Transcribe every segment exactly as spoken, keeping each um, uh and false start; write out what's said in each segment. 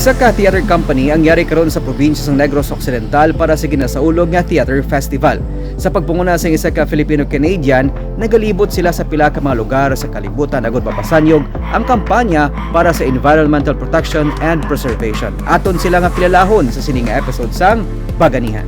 Isa ka theater company ang yari karon sa probinsya sang Negros Occidental para sa ginasaulog nga theater festival. Sa pagpanguna sang isa ka Filipino-Canadian, nagalibot sila sa pila ka mga lugar sa kalibutan agud mapasanyog ang kampanya para sa environmental protection and preservation. Aton sila nga kilalahon sa sini nga episode sang Baganihan.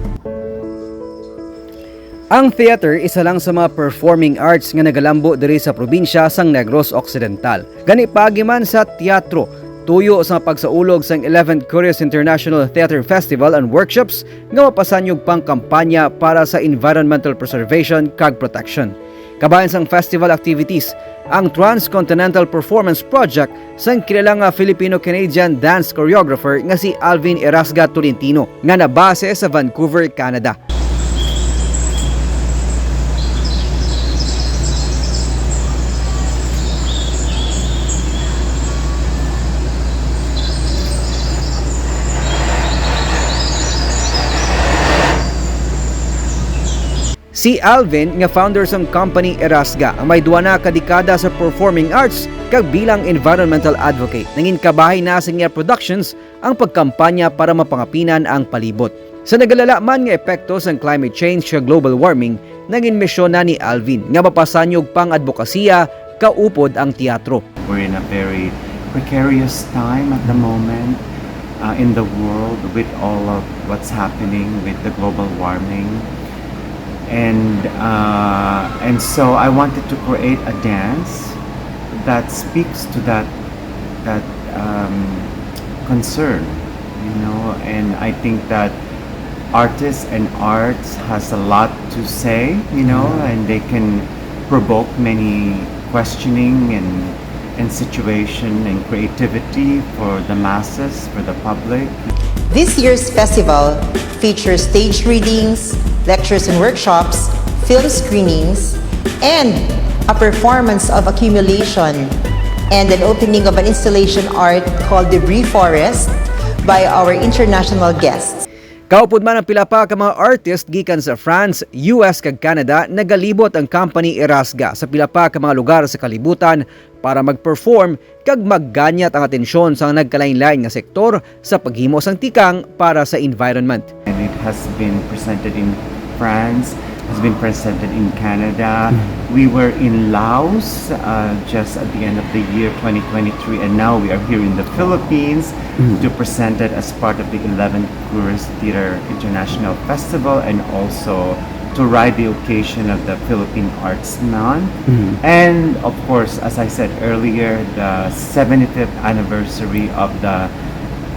Ang theater isa lang sa mga performing arts nga nagalambo diri sa probinsya sang Negros Occidental. Gani paagi man sa teatro, tuyo sa pagsaulog sang eleventh Curious International Theater Festival and Workshops nga mapasanyog pang kampanya para sa environmental preservation kag protection. Kabahin sang festival activities ang Transcontinental Performance Project sang kilala nga Filipino-Canadian dance choreographer nga si Alvin Erasga Tolentino nga nabase sa Vancouver, Canada. Si Alvin, nga founder sang company Erasga, ang may duha na ka dekada sa performing arts kag bilang environmental advocate, nangin kabahin na sa iya productions ang pagkampanya para mapangapinan ang palibot. Sa nagalala man nga epekto sang climate change kag global warming, nangin misyon na ni Alvin nga mapasanyog pang adbokasiya kaupod ang teatro. We're in a very precarious time at the moment, uh, in the world with all of what's happening with the global warming. And, uh, and so I wanted to create a dance that speaks to that, that, um, concern, you know, and I think that artists and arts has a lot to say, you know, and they can provoke many questioning and, and situation and creativity for the masses, for the public. This year's festival features stage readings, lectures and workshops, film screenings, and a performance of accumulation and an opening of an installation art called Debris Forest by our international guests. Kaupod man ang pila pa ka mga artist gikan sa France, U S kag Canada, nagalibot ang company Erasga sa pila pa ka mga lugar sa kalibutan para mag-perform kag magganyat ang atensyon sa nagkalainlain nga sektor sa paghimo sang tikang para sa environment. And it has been presented in France, has been presented in Canada. We were in Laos, uh, just at the end of the year twenty twenty-three, and now we are here in the Philippines to present it as part of the eleventh Curious Theater International Festival and also to ride the occasion of the Philippine Arts Month. And of course, as I said earlier, the seventy-fifth anniversary of the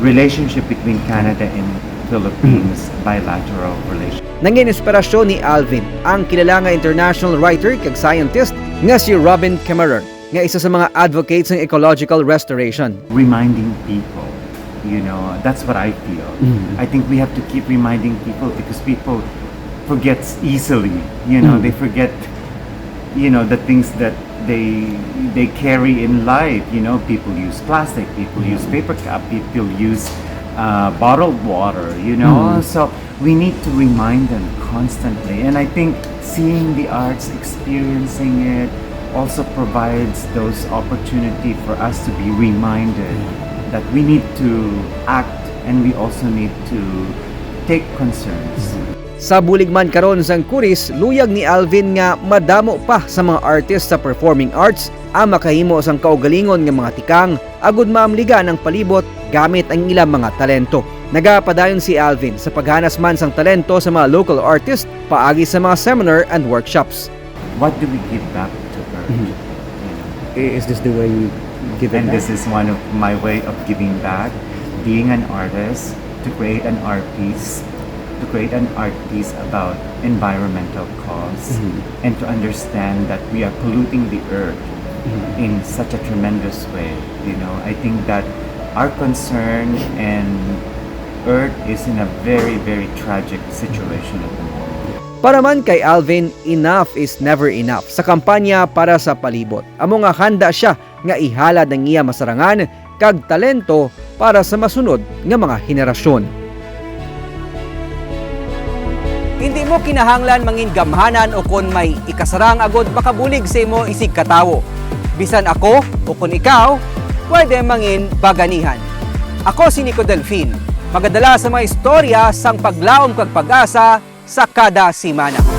relationship between Canada and Philippines bilateral relationship. Nangin inspirasyon ni Alvin ang kilala nga international writer kag scientist nga si Robin Kimmerer, nga isa sa mga advocates ng ecological restoration. Reminding people, you know, that's what I feel. I think we have to keep reminding people because people forgets easily, you know, they forget, you know, the things that they they carry in life, you know, people use plastic, people use paper cup, people use, uh, bottled water, you know. So we need to remind them constantly. And I think seeing the arts, experiencing it, also provides those opportunity for us to be reminded that we need to act and we also need to take concerns. Sa bulig man karon sang Kuris, luyag ni Alvin nga madamo pa sa mga artist sa performing arts ang makahimo sang kaugalingon nga mga tikang agud maamligan ang palibot gamit ang ilang mga talento. Nagapadayon si Alvin sa paghanas man sang talento sa mga local artist paagi sa mga seminar and workshops. What do we give back to Earth? You know? I- Is this the way you give it And back? This is one of my way of giving back, being an artist, to create an art piece, to create an art piece about environmental cause, and to understand that we are polluting the earth in such a tremendous way. You know, I think that our concern and earth is in a very, very tragic situation at the moment. Para man kay Alvin, enough is never enough sa kampanya para sa palibot. Amo nga handa siya nga ihalad ang iya masarangan kag talento para sa masunod nga mga henerasyon. Hindi mo kinahanglan mangin gamhanan o kon may ikasarang agod makabulig sa imo isig katawo. Bisan ako o kon ikaw, pwede mangin baganihan. Ako si Nico Delfin, magadala sa mga istorya sang paglaom kag pag-asa sa kada semana.